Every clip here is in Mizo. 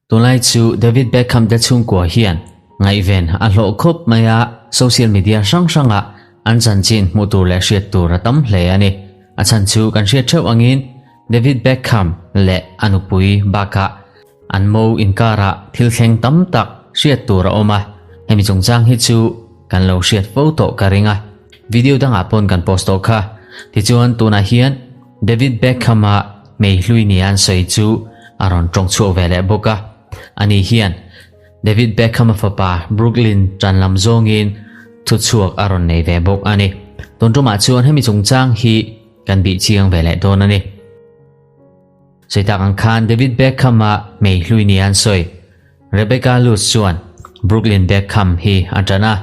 Tunlai chu David Beckham te chhungkua hian ngaihven a hlawh khawp mai a, social media hrang hrangah an chanchin hmuh tur leh hriat tur a tam hle a ni. A chhan chu kan hriat theuh angin David Beckham leh a nupui bakah an mo inkarah thil thleng tam tak hriat tur a awm a, hemi chungchang hi chu kan lo hriat fo tawh ka ring a, video dangah pawn kan post tawh kha. Tichuan tunah hian David Beckham-a hmeihlui nia an sawi chu a rawn tawng chhuak ve leh bawk a, ani hian David Beckham-a fapa Brooklyn tan lam zawngin thuchhuak a rawn nei ve bawk a ni. Tun tumah chuan hemi chungchang hi kan bih chiang ve leh dawn a ni. Sawi tak ang khan David Beckham-a hmeihlui nia an sawi Rebecca Lutz chuan Brooklyn Beckham hi a tan a,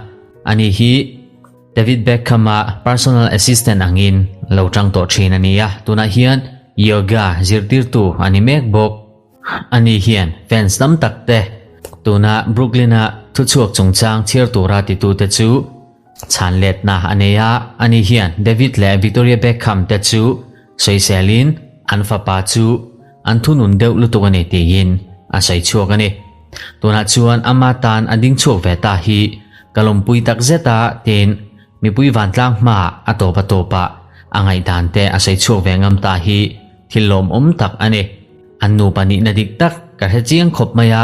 ani hi David Beckham-a personal assistant angin lo tang tawh thin a ni a, tunah hian yoga zirtirtu a ni mek bawk. Ani hian fans tam tak te tuna Brooklyn-a thuchhuak chungchang chhiar tura titute chu chhan letna a nei a, ani hian David leh Victoria Beckham te chu sawiselin an fapa chu an thunun deuh lutuk a ni tiin a sawi chhuak a ni. Tunah chuan ama tan a ding chhuak ve ta hi ka lawmpui tak zet a tiin mipui vantlang hmaah a tawp a tawpah a ngaihdan te a sawi chhuak ve ngam ta hi thil lawmawm tak a ni. An nupa nihna dik tak ka hre chiang khawp mai a,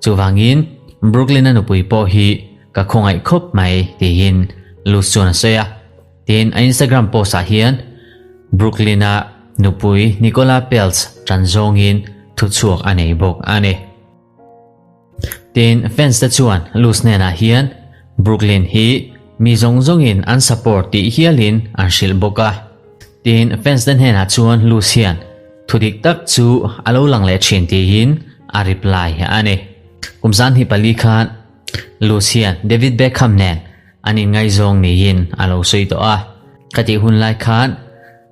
chuvangin Brooklyn-a nupui pawh hi ka khawngaih khawp mai tiin Luz chuan a sawi a. Tin, a Instagram post-ah hian Brooklyn-a nupui Nicola Peltz tan zawngin thuchhuak a nei bawk a ni. Tin, fans te chuan Luz hnenah hian Brooklyn hi mi zawng zawngin an support tih hialin an hrilh bawk a. Tin, fans te hnenah chuan Luz hian thudik tak chu a lo lang leh thin tiin a reply a ni. Kum sanghnih pali khan Luz hian David Beckham nen An inngaizawng niin a lo sawi tawh a. Ka tih hun lai khan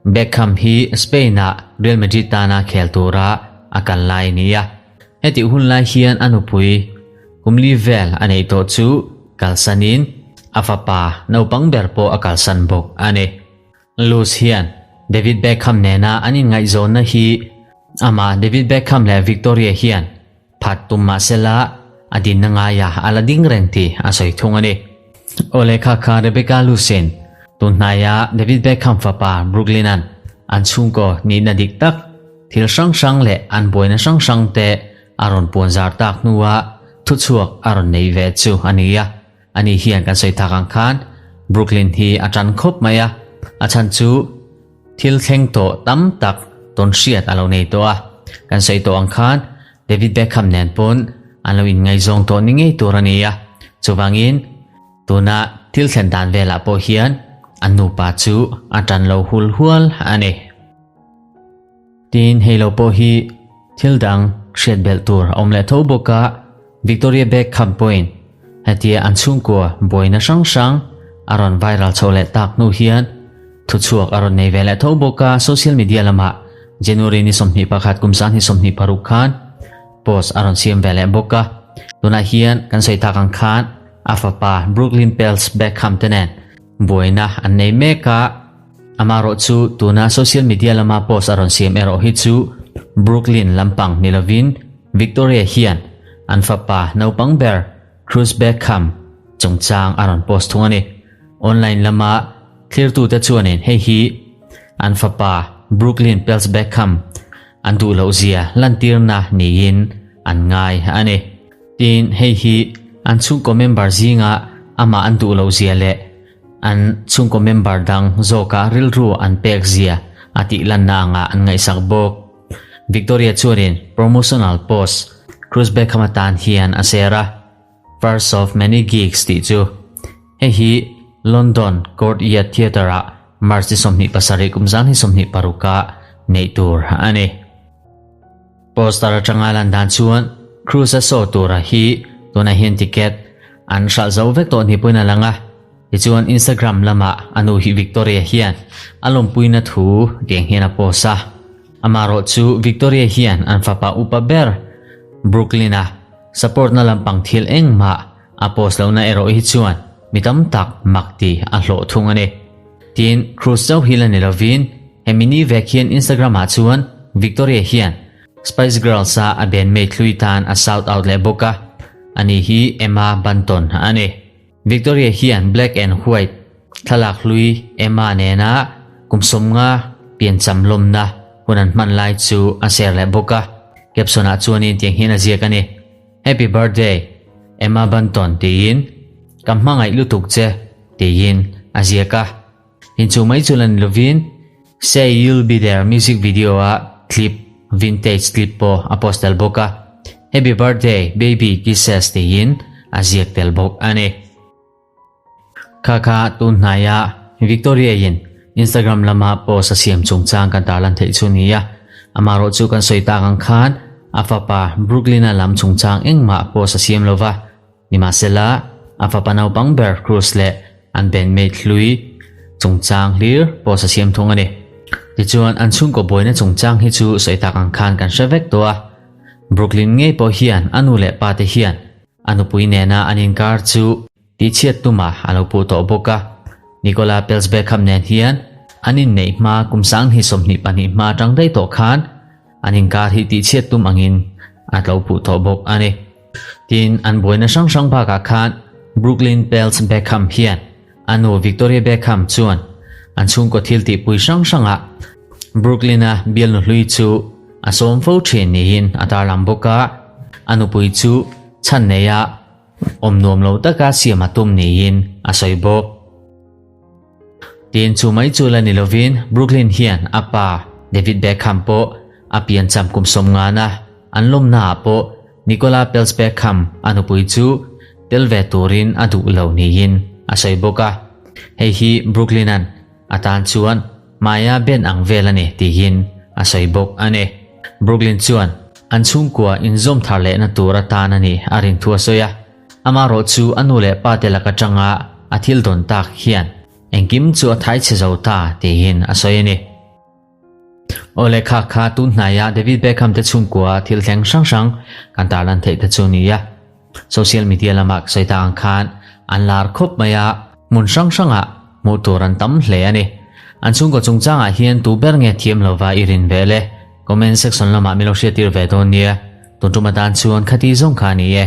Beckham hi Spain-ah Real Madrid tana khel tura a kal lai a ni a. Hetih hun lai hian a nupui kum li vel a neih tawh chu kalsanin a fapa naupang ber pawh a kalsan bawk a ni. Luz hian David Beckham nena an inngaihzawnna hi amah David Beckham leh Victoria hian Phat tum mahsela a dinna ngaia a la ding reng tih a sawi thung a ni. Aw lehkha kha Rebecca Lucen, tun hnaia David Beckham fapa Brooklyn-a'n an chhungkaw nihna dik tak, thil hrang hrang leh an buaina hrang hrang te a rawn puan zar tak hnua thuchhuak a rawn nei ve chu a ni a. Ani hian kan sawi tak ang khan Brooklyn hi a tan khawp mai a, a chhan chu thil thleng tawh tam tak tawn hriat a lo nei tawh a. Kan sawi tawh ang khan David Beckham nen pawn an lo inngaizawng tawh ni ngei tur a ni a, chuvangin tuna thil thlen dan velah pawh hian an nupa chu a tan lo hul hual a ni. Tin, hei lo pawh hi thil dang hriat belh tur a awm leh tho bawk a, Victoria Beckham pawhin hetia an chhungkua buaina hrang hrang a rawn viral chhoh leh tak hnu hian thuchhuak a rawn nei ve leh tho bawk a, social media lamah January ni 21 kum 2026 khan post a rawn siam ve leh bawk a, tunah hian kan sawi tak ang khan a fapa Brooklyn Peltz Beckham te nen buaina an nei mek a. Amaherawh chu tuna social media lama post a rawn siam erawh hi chu Brooklyn lampang ni lovin Victoria hian an fapa naupang ber Cruz Beckham chungchang a rawn post thung a ni. Online lama thlirtute chuanin hei hi an fapa Brooklyn Peltz Beckham an duh loh zia lantirna niin an ngai a ni. Tin, hei hi an chhungkaw member zinga amah an duh loh zia leh An chhungkaw member dang zawkah rilru an pek zia a tih lanna angah an ngaihsak bawk. Victoria chuanin promotional post Cruz Beckham atan hian a share a, First of many gigs tih chu. Hei hi London Courtyard Theatre-ah March ni 27 kum zan hi 26 ah neih tur a ni. Poster atanga lan dan chuan Cruz a show tura hi tunah hian ticket an hralh zo vek tawh ni pawhin a lang a. Tichuan Instagram lamah a nu hi Victoria hian a lawmpuina thu tiang hian a post a. Amaherawh chu Victoria hian an fapa upa ber Brooklyn a support na lampang thil engmah a post lohna erawh hi chuan mi tam tak mak ti a hlawh thung a ni. Tin, Cruz chauh hi la ni lovin hemi ni vek hian Instagram ah chuan Victoria hian. Spice Girls a a bandmate hlui tan a shout out leh bawk a, ani hi Emma Bunton a ni. Victoria hian black and white thlalak hlui Emma nena kum 50 piancham lawmna hun an hman lai chu a share leh bawk a, caption ah chuanin tiang hian a ziak a ni, Happy birthday Emma Bunton tiin ka hmangaih lutuk che tiin a ziak a. Inchung mai chu la ni lovin Say You'll Be There music video a clip vintage clip pawh a post tel bawk a, Happy birthday baby kisses tiin a ziak tel bawk a ni. Kha kha tun hnaia Victoria in Instagram lama post a siam chungchang kan tarlan theih chu ni a, amaherawh chu kan sawi tak ang khan a fapa Brooklyn-a lam chungchang engmah post a siam lova, Nimahsela, a fapa naupang ber Cruz leh an bandmate hlui chungchang hlir post a siam thung a ni. Tichuan, an chhungkaw buaina chungchang hi chu sawi tak ang khan kan hre vek tawh a. Brooklyn ngei pawh hian a nu leh pa te hian a nupui nena an inkar chu tihchhiat tumah a lo puh tawh bawk a. Nicola Peltz Beckham nen hian an inneih hma kum 2022 hma atang daih tawh khan an inkar hi tihchhiat tum angin a tlo puh tawh bawk a ni. Tin, an buaina hrang hrang bakah khan Brooklyn Peltz Beckham hian a nu Victoria Beckham chuan an chhungkaw thil tihpui hrang hrangah Brooklyn-a bialnu hlui chu a sawm fo thin niin a tarlang bawk a, a nupui chu chhan neia awm nuam lo taka siam a tum niin a sawi bawk. Tin, chu mai chu la ni lovin Brooklyn hian a pa David Beckham pawh a piancham kum 50 a, an lawmnaah pawh Nicola Peltz Beckham a nupui chu tel ve turin a duh lo niin a sawi bawk a, hei hi Brooklyn-a'n a tan chuan hmaia ben ang vel a ni tiin a sawi bawk a ni. Brooklyn chuan an chhungkua inzawm thar lehna tur atan a nih a rin thu a sawi a. Amaherawh chu a nu leh pa te lak atanga a thil dawn tak hian engkim chu a thai chhe zo ta tiin a sawi a ni. Aw leh kha kha tun hnaia David Beckham te chhungkua thil thleng hrang hrang kan tarlan theih te chu nia. Social media lama ka sawi tak ang khan an lar khawp mai a, hmun hrang hrangah hmuh tur an tam hle a ni. An chhungkaw chungchangah hian tu ber nge thiam lova i rin ve le? Comment section lamah min lo hriattir ve dawn nia. Tun tum atan chuan khati zawng kha a ni e.